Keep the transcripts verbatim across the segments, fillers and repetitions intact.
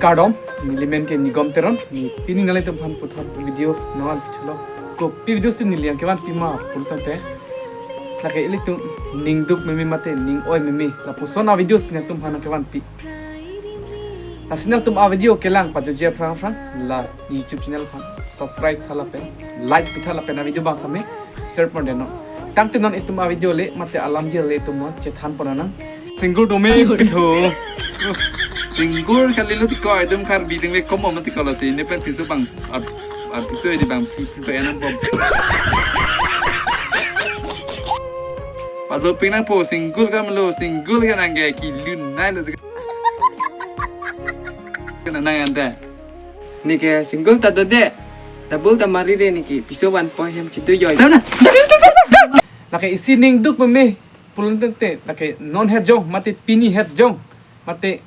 Kardom, neli men ke Nigom Teron, ne pini nanglitum aphan puthot video nangpichelo. Kopi video si neli nangkevanpi ma pulo tangte, lake ilitum ningduk meme mate ning-oi meme, lapuson a video si nangtum aphan nangkevanpi. Lasi nangtum a video kelang pajutji aphrang aphrang, la YouTube channel aphan subscribe tha lapen like pi tha lapen a video bang same share pon deno. Tangte non itum a video le mate alamji le itum non chethan pon nang. Single dome pitho. Single kali lo tiko itum Karbi ding le komo mati kalo si ne pen piso bang, ab, ab piso di bang pi, pi to enam bom. Pado pina po single kam lo, single ka nangke kilun nai lo. Kana nang anda. Neke single ta dode. Double ta mari re neke piso van po hem chitu joi. Lake isi ningduk meme pulo tangte, lake non het jong mate pini het jong mate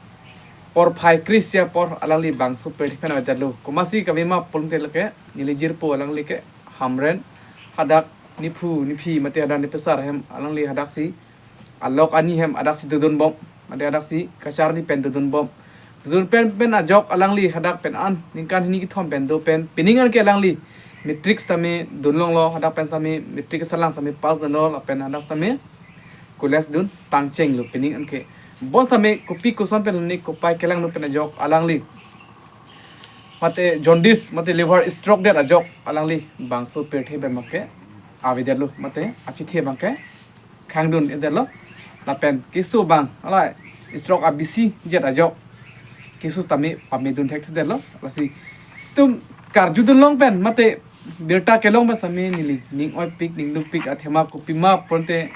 porphai Christian apor alangli bangso per pen avedetlo. Komatsi kave ma pulo tangte, lake neli jirpo alangli ke Hamren, hadak nephu nephi mate hadak nepesar hem alangli hadak si alok ani hem hadak si dodun bom, mate hadak si kacharli pen dodun bom. Dodun pen pen ajok alangli hadak pen an ningkan hini kethom pen do pen pining an ke alangli matric sitame dun longlo, hadak pen sitame matric kesalang sitame pass dunlo, lapen hadak sitame college dun pangchenglo pining an ke. Bonsitame kopi koson pen ne kopai kelangno pen ajok alangli mate jaundice mate liver stroke det ajok alangli bangso pirthe pen abangke avedetlo mate achethe abangke khangdun edetlo. Lapen keso bang alai stroke abisi jet ajok keso sitame pamedun thekthedetlo. Lasi itum karjudun long pen mate birta kelong pen sitame neli ning-oipik ningdukpik athema kopima pulo tangte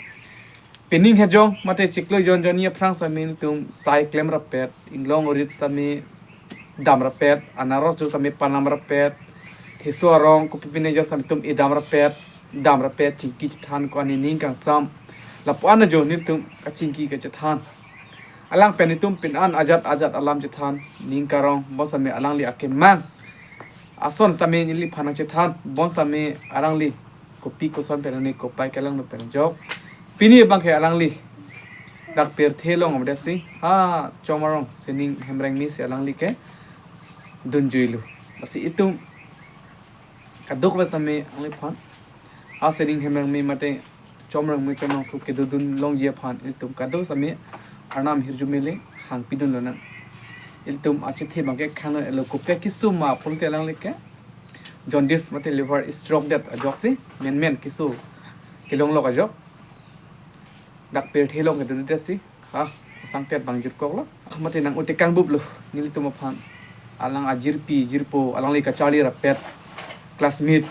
pining het jong mate chiklo jon jonni aphrang sitame itum sai klem rapet, inglong orit sitame dam rapet, anaros jo sitame panam rapet, theso arong kopi pine jo sitame itum edam rapet, dam rapet, chingki chethan ko-an nening kangsam. Lapu-an jo nelitum kachingki kachethan. Alang pen itum pin an ajat ajat alam chethan, ning karong, bonsitame alangli akemang ason sitame neliphan nangchethan, bonsitame alangli kopi koson pen ne kopai kelangno pen ajok pini abangke alangli dak pirthe along avedet si ha Chom arong Sening Hemrengmi si alangli kedunjuilo. Lasi itum kadokave sitame alangliphan, ha Sening Hemrengmi mate Chom Rengmi Chom Rongso kedodun longji aphan ilitum kadokave sitame arnam hirjume le hangpidun lonang. Ilitum achethe abangke khangdun-etlo, kopi keso ma pulo tangte alangli ke jaundice mate liver stroke det ajok si menmen keso kelong lok ajok dak pirthe along kedo det si ha sangtet bang jirkoklo. Mate nang-o tekang buplo nelitum aphan. Alang ajirpi jirpo, alangli kacharli rapet, classmate,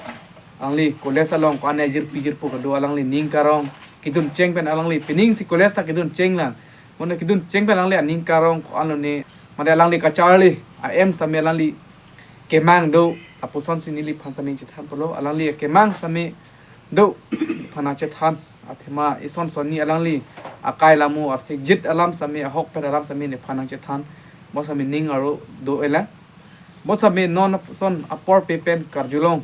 alangli college along ko-an ajirpi jirpo kedo, alangli ning karong kedun cheng pen alangli pining si college ta kedun cheng lang. Mane kedun cheng pen alangli aning karong ko-an lone, mane alangli kacharli a-em sitame alangli kemang do, lapuson si neliphan sitame chethan pulo, alangli kemang sitame do, phan nangchethan. Athema ison sonni alangli akai lamo arsik jit alam sitame, ahokpet alam sitame nephan nangchethan. Bonsitame ning arlo do-elang. Bonsitame non son apor pe pen karjulong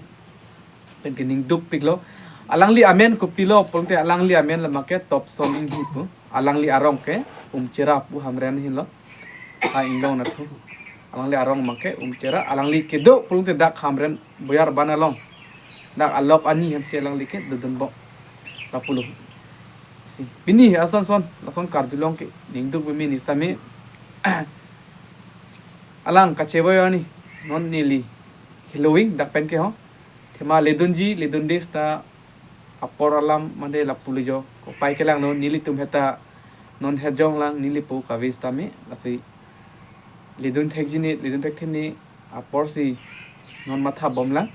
pen keningdukpiklo. Alangli amen kopilo pulo tangte alangli amen labangke Topson Inghi pu. Alangli arong ke Umchera pu Hamren hinlo. Ha inglong nathu. Alangli arong abangke Umchera. Alangli kedo pulo tangte dak Hamren Boyar Ban along. Dak alok ani hem si alangli kedodun bom. Lapulo. Si. Pini ason son, lason karjulong keningduk meme ne sitame. Alang kachevoi arni. Non neli heloving dak pen ke ho. Athema ledunji, ledunde seta apor alam mane lapulo jo. Kopai kelangno nelitum heta non het jong lang neli po kave sitame. Lasi ledun thekji ne, ledun thekthe ne apor si non matha bom lang.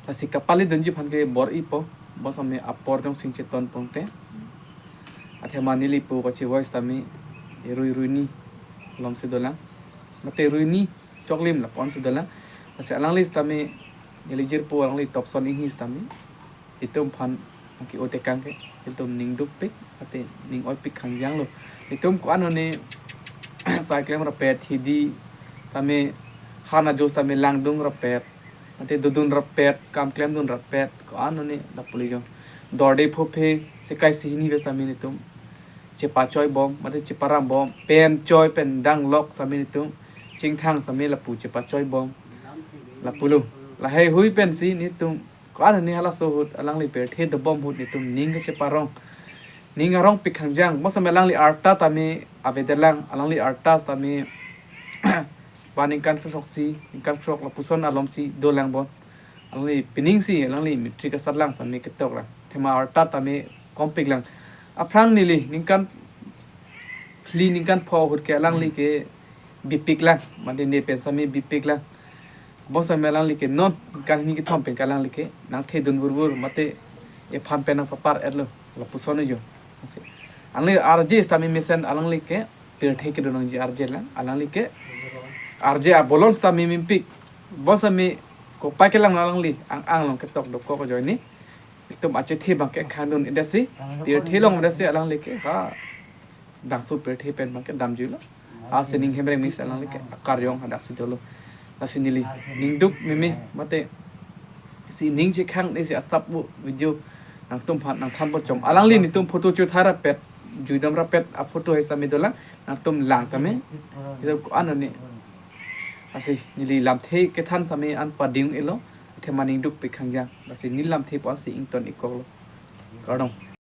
Lasi kapale dunji aphan ke bor-ipo, bonsitame apor jong sing cheton pon te. Athema neli po kachevoi sitame rui ruini alom si dolang. Mate ruini choklim lapu-an si dolang. Lasi alangli sitame neli jirpo alangli Topson Inghi sitame itum aphan nangke-o tekang ke, itum ningdukpik mate ning-oipik khangjanglo. Itum ko-an lone sai klem rapet, hidi tame, han ajo sitame langdun rapet, mate dodun rapet, kam klemdun rapet, ko-an lone lapulo jo. Dorde phophe, sekai sihini ves sitame netum chepachoi bom mate cheparam bom, pen choi pen danglok sitame netum chingthang sami lapu chepachoi bom. Lapulo. Lahai hui pensi netum ko-an ni halaso ahut alangli pirthe dobom ahut netum ning kacheparong. Ning arongpik khangjang. Bonsitame alangli arta tame avedet lang. Alangli arta tame ba ningkan kethroksi, ningkan throk lapuson alomsi dolang bon. Alangli pining si, alangli matric asat lang sami ketok lang. Athema arta tame kompik lang. Aphrang neli ningkan phli ningkan pho ahut ke alangli ke bipik lang. Mate ne pen sami bipik lang. Bonsitame alangli ke non ningkan hini kethom pen ke alangli ke nangthedun burbur mate ephan pen nangpapar-etlo. Lapuson ajo. Asi. Alangli arje sitame mesen alangli ke pirthe kedo nangji arje lang. Alangli ke arje abolon sitame mimpik. Bonsitame kopai kelang alangli ang-ang along ketok dokok ajoine. Itum achethe abang ke khangdun-edetsi. Pirthe longdetsi alangli ke ha. Dangso pirthe pen abang ke damjuilo. Asining Hemreng mix alangli ke akar jong hadak si dolo. Lasi neli ningduk meme mate si ning chekhang ne si asap bu video nangtumphan nangthan bor chom. Alangli netum photo chuthai rapet, juidam rapet aphoto hai sami dolang, nangtum lang tame. Itum ko-an ani. Asi neli lamthe kethan sami an pading-elo. Athema ningdukpik khangjang. Lasi neli lamthe pu-an si ington-ikkoklo. Kardom.